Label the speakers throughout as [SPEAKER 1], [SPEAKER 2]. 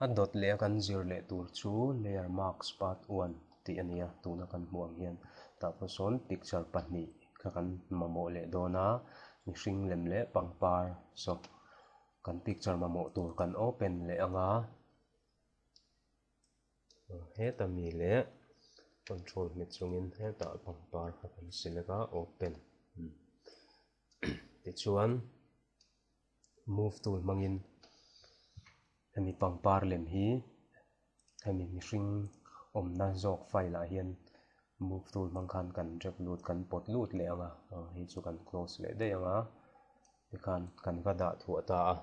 [SPEAKER 1] A dawt leh a kan zir leh tur chu layer mask part one tih a ni a, tuna kan hmuh ang hian tah pawh sawn picture pahnih kha kan mamawh leh dawn a, mihring lem leh pangpar saw kan picture mamawh tur kan open leh ang a, heta mi leh control hmet chungin hetah pangpar kha kan select a open tichuan. Move tool hmangin hemi pangpar lem hi hemi mihring awmna zawk file ah hian move tool hmang khan kan drag lut kan pawt lut leh ang a aw hei chu kan close leh daih ang a tikhan kan va dah thuah ta a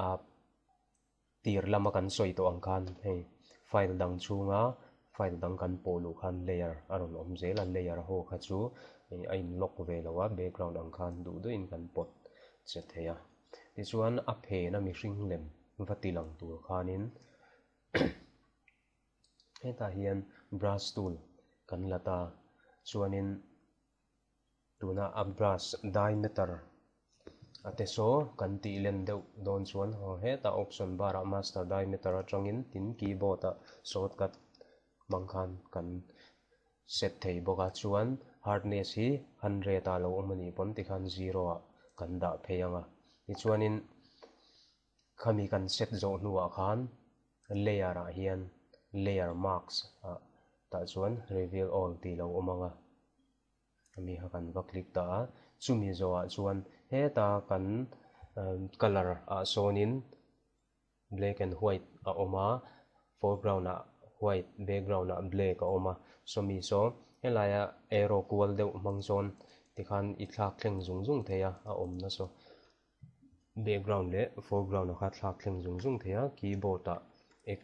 [SPEAKER 1] ah. Tir lama kan sawi tawh ang khan hei file dang chhunga file dang kan pawh luh khan layer a rawn awm zel a, layer ho kha chu a in lock ve lo a, background ang khan duh duhin kan pawt che thei a. Tichuan a phena mihring lem va ti lang tur khanin hetah hian brush tool kan la ta chuanin Tuna a brush diameter a te saw kan tih len deuh dawn chuan haw hetah option bar ah master diameter atangin tin keyboard ah shortcut hmang khan kan set thei bawk a chuan hardness hi hundred ah lo awm a nih pawn tikhan zero ah kan dah phei ang a tichuanin khami kan set zawh hnuah khan layer ah hian layer mask ah tah chuan reveal all tih lo awm ang a. Ami kha kan va click ta a, chumi zawhah chuan heta kan colour ah sawnin black and white a awm a, foreground ah white background ah black a awm a, sawmi saw helaia arrow kual deuh hmang sawn tikhan i thlak thleng zung zung thei a, a awmna saw. Background leh foreground a kha thlak thleng zung zung thei a, keyboard ah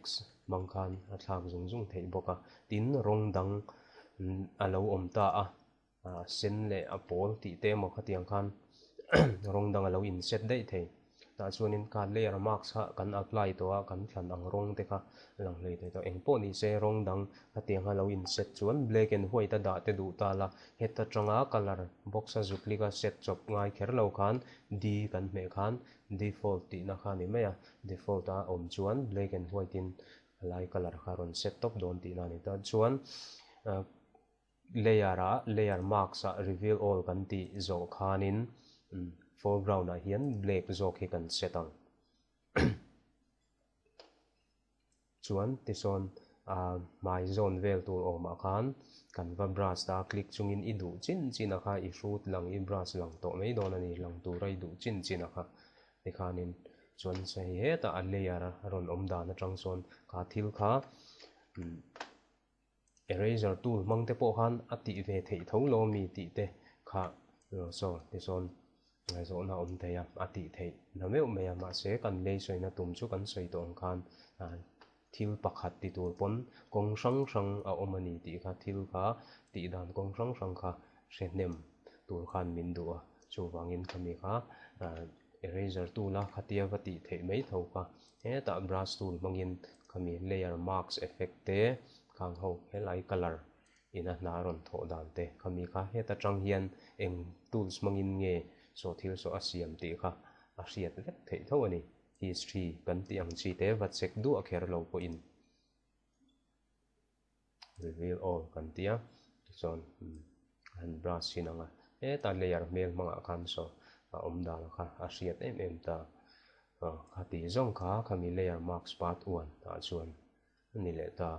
[SPEAKER 1] X hmang khan a thlak zung zung theih bawk a, tin rawng dang a lo awm ta a, a sen leh a pawl tih te emaw khatiang khan rawng dang a lo in set daih thei. Tah chuanin kha layer mask kha kan apply tawh a, kan thlan ang rawng te kha a lang hlei thei tawh. Engpawh ni se rawng dang khatiang kha lo in set chuan black and white a dah te duh ta la, heta tanga colour box a zuk lik a set chawp ngai kher lo khan D kan hmeh khan default tihna kha a ni mai a, default a awm chuan black and white in a lai colour kha a rawn set tawp dawn tihna a ni ta. Chuan layer ah layer mask ah reveal all kan tih zawh khanin foreground ah hian black zawk hi kan set ang. Chuan tisawn ah hmai zawn vel tur awmah khan kan va brush ta a click chungin i duh chin chin a kha i hrut lang i brush lang tawh mai dawn a ni lang tura i duh chin chin a kha tikhanin chuan hei hetah a layer a rawn awm dan atang sawn kha thil kha Eraser tool hmang te pawh khan a tih ve theih tho lo mi tih te kha saw tisawn ngaihzawhna a awm thei a, a tih theih na meuh mai a, mahse kan lei sawina tum chu kan sawi tawh ang khan thil pakhat ti tur pawn kawng hrang hrang a awm a ni tih kha thil kha tih dan kawng hrang hrang kha hre hnem tur khan min duh a, chuvangin khami kha eraser tool a khatia va tih theih mai tho kha hetah brush tool hmangin khami layer mask effect te khang ho helai colour ina hna a rawn thawh dan te khami kha heta tang hian eng tools hmangin nge saw thil saw a siam tih kha a hriat vek theih tho a ni history kan tih ang chi te va check duah kher lo pawhin. Reveal all kan ti a tichuan a han brush thin ang a hetah layer hmel hmangah khan saw a awm dan kha a hriat em em ta aw khati zawng kha khami layer mask part one ah chuan a ni leh ta.